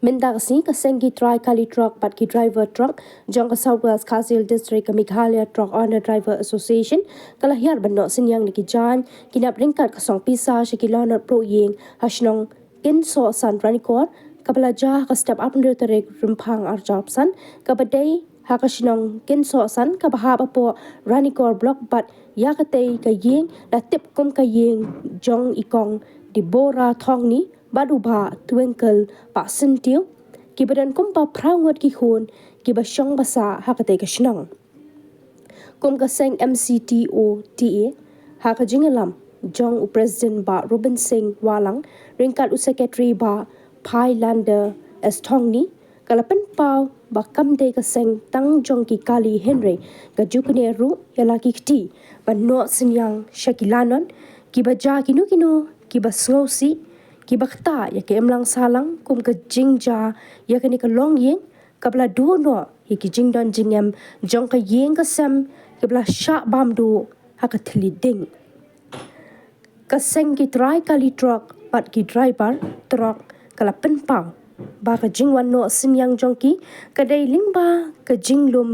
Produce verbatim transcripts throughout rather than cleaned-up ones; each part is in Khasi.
Mynta ka sngi ka seng ki trai kali trok bad ki driver trok jong ka South West Khasi Hills District ka Meghalaya Truck Owner Driver Association ka la hiar ban noh synñiang na ki jaiñ ki nap ryngkat ka song pisa sha ki lanot pruh ïing ha shnong Kynsohsan Ranikor kaba la jia ha ka step arphew tarik Rymphang arphew san kaba dei ha ka shnong Kynsohsan kaba hap hapoh Ranikor Block bad ïa katei ka ïing la tip kum ka ïing jong i kong Deborah Thongni bad u bah Twinkle Pasyntiew kiba don kumba phra ngut ki khun kiba shong ba sah ha katei ka shnong. Kum ka seng M C T O T A ha ka jingïalam jong u President Bah Reuben Singh Wahlang ryngkat u Secretary Bah Phailander S Thongni ka la pynpaw ba kam dei ka seng tang jong ki kali hynrei ka ju kane ruh ïa la ki kti ban noh synñiang sha ki lanot kiba jia kino kino kiba sngewsih kiba ktah ïa ka imlang sahlang kum ka jingjia ïa kane ka longïing kaba la duh noh ïa ki jingdon jingem jong ka ïing ka sem kiba la shah bam duh ha ka thylliej ding. Ka seng ki trai kali trok bad ki driver trok ka la pynpaw ba ka jingwan noh synñiang jong ki ka dei lyngba ka jinglum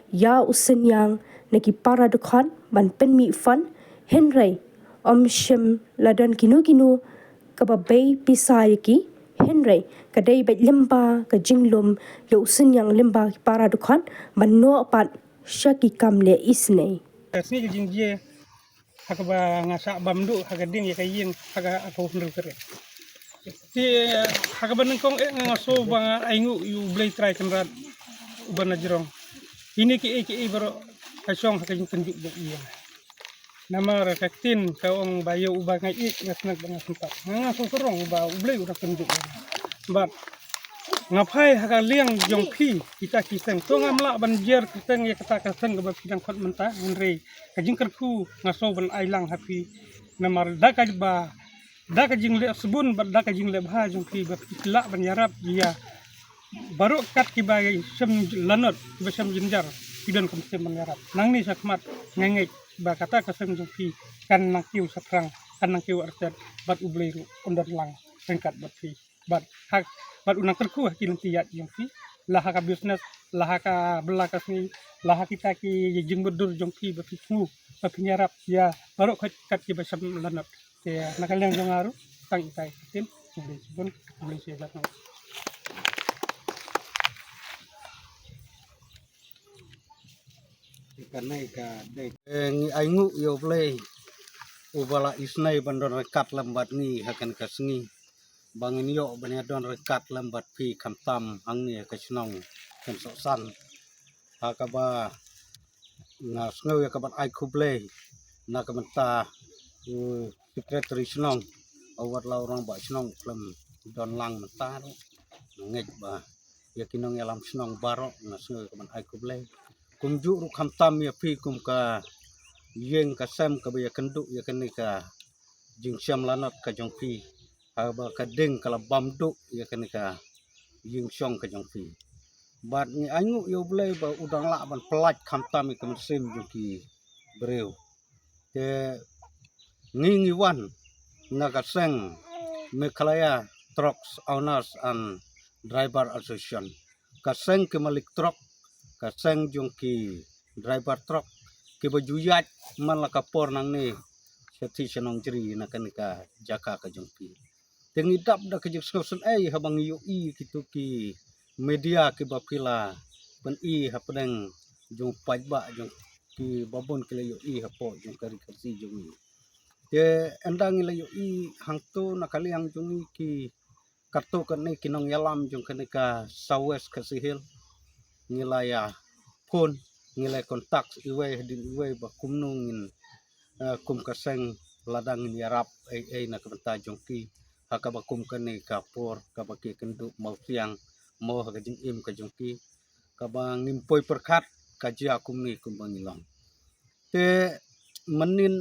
ïa u synñiang na ki para dkhot ban pynmih fund hynrei ym shym la don kino kino kaba bei pisa ïa ki hynrei ka dei beit lyngba ka jinglum ïa u synñiang lyngba ki para dkhot ban noh pat sha ki kam leh isynei. Ka sngi ka jingjia ha kaba nga shah bam duh ha ka ding ïa ka ïing ha ka arphew hynriew tarik. Te ha kaba nyngkong eh nga sngew ba nga ainguh ïa u Blei Trai Kynrad uba na jrong. Kine kiei kiei baroh ka shong ha ka jingtynjuh jong i ïa nga. Namar ka ktien ka ong ba ïa uba nga ïeit nga sngew ba nga sngewthuh. Nga nga sngew sarong ba U Blei u dang pynjur. Bad nga phai ha ka liang jong phi kita ki seng. To ngam lah ban jer ki seng ïa kata ka seng kaba phi dang khot mynta hynrei ka jingkyrkhu nga sngew ban ai lang ha phi. Namar da kaba da ka jingleh sbun bad da ka jingleh bha jong phi ba phi lah ban ïarap ïa baroh kat kiba shem lanot kiba shem jynjar phi don kum shem ban ïarap. Nangne shakhmat nga ngeit ba kata ka seng jong phi kan nang kiew shaphrang, kan nang kiew artet bad U Blei ruh un don lang ryngkat bad phi. Bad hak bad u nang kyrkhu ha ki lynti ïaid jong phi, la ha ka business, la ha ka bylla ka sngi, la ha kita ki jingmutdur jong phi ba phi sngew ba phin ïarap ïa baroh kat kiba shem lanot. Te na ka liang jong nga ruh tang itai ktien. Khublei shibun, khublei shihajar. Kane ka dei, eh, ngi ainguh ïa U Blei uba la isynei ban don ryngkat lem bad ngi ha kane ka sngi. Ba ngin ïoh ban ïa don ryngkat lem bad phi khamtam hangne ha ka shnong Kynsohsan. Ha kaba nga sngew ïa kaban ai khublei na ka bynta u Secretary shnong, u wat la u rangbah shnong khlem don lang mynta ruh. Nga ngeit ba ïa ki nongïalam shnong baroh nga sngew ïa kaban ai khublei. Kumjuh ruh khamtam ïa phi kum ka ïing ka sem kaba ïakynduh ïa kane ka jingshem lanot ka jong phi. Haba ka ding ka la bam duh ïa kane ka ïing shong ka jong phi. Bad ngi ainguh ïa U Blei ba u dang lah ban pyllait khamtam ïa ka mynsiem jong ki briew. Te ngi ngi wan na ka seng Meghalaya Trucks Owners and Driver Association. Ka seng ki malik truck, ka seng jong ki driver truck kiba ju ïaid man la ka por nangne sha thie sha nongjri na kane ka jaka ka jong phi. Te ngi dap da ka jingsngewsynei haba ngi ïohi kito ki media kiba phi la pyni hapdeng jong paidbah jong kiba bun ki la ïohi hapoh jong ka ri Khasi jong ngi. Te ynda ngi la ïohi hangto na ka liang jong ngi ki katto katne ki nongïalam jong kane ka South West Khasi Hills ngi la ïa phone, ngi la contact iwei hadien iwei ba kumno ngin, eh, kum ka seng lada ngin ïarap ei ei na ka bynta jong ki ha kaba kum kane ka por kaba ki kynduh mawsiang mo ha ka jingim ka jong ki kaba ngim poi pyrkhat ka jia kumne kumba ngi long. Te mynnin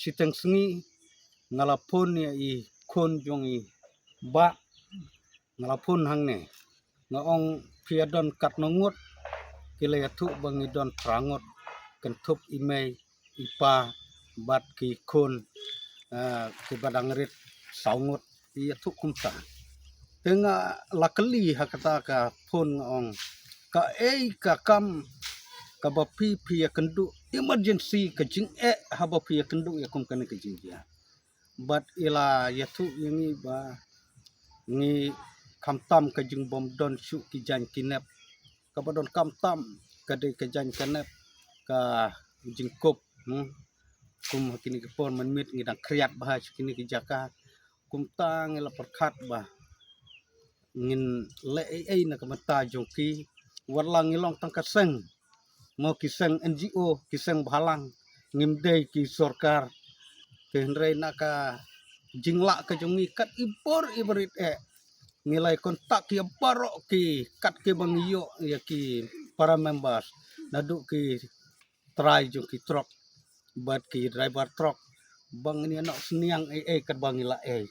shiteng sngi nga la phone ïa i khun jong i bah, nga la phone hangne. Nga ong phi ïa don katno ngut, ki la ïathuh ba ngi don phra ngut, kynthup i mei, i pa bad ki khun, eh, kiba dang rit saw ngut, i ïathuh kumta. Te nga la kylli ha kata ka phone, nga ong, kaei ka kam kaba phi phi ïa kynduh emergency, ka jingeh haba phi ïa kynduh ïa kum kane ka jingjia? Bad i la ïathuh ïa ngi ba ngi khamtam ka jingbym don shuh ki jaiñ ki nep. Kaba donkam tam ka dei ka jaiñ ka nep, ka jingkup, hmm. Kum ha kine ki por mynmiet ngi dang khriat bha sha kine ki jaka. Kumta ngi la pyrkhat ba ngin leh ei ei na ka bynta jong ki. Wat la ngi long tang ka seng, mo, ki seng N G O, ki seng bhalang, ngim dei ki sorkar. Te hynrei na ka jinglah ka jong ngi kat i bor i barit eh, ngi la ïa contact ïa baroh ki, kat kiba ngi ïoh ïa ki para members, naduh ki trai jong ki truck bad ki driver truck, ba ngin ïa noh synñiang ei ei katba ngi la ei.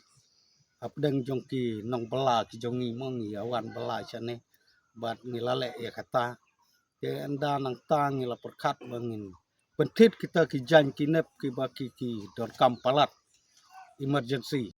Hapdeng jong ki nongbylla ki jong ngi, mo, ngi ïa wan bylla shane bad ngi la leh ïa kata. Te ynda nangta ngi la pyrkhat ba ngin pynthied kita ki jaiñ ki nep kiba ki ki donkam palat emergency.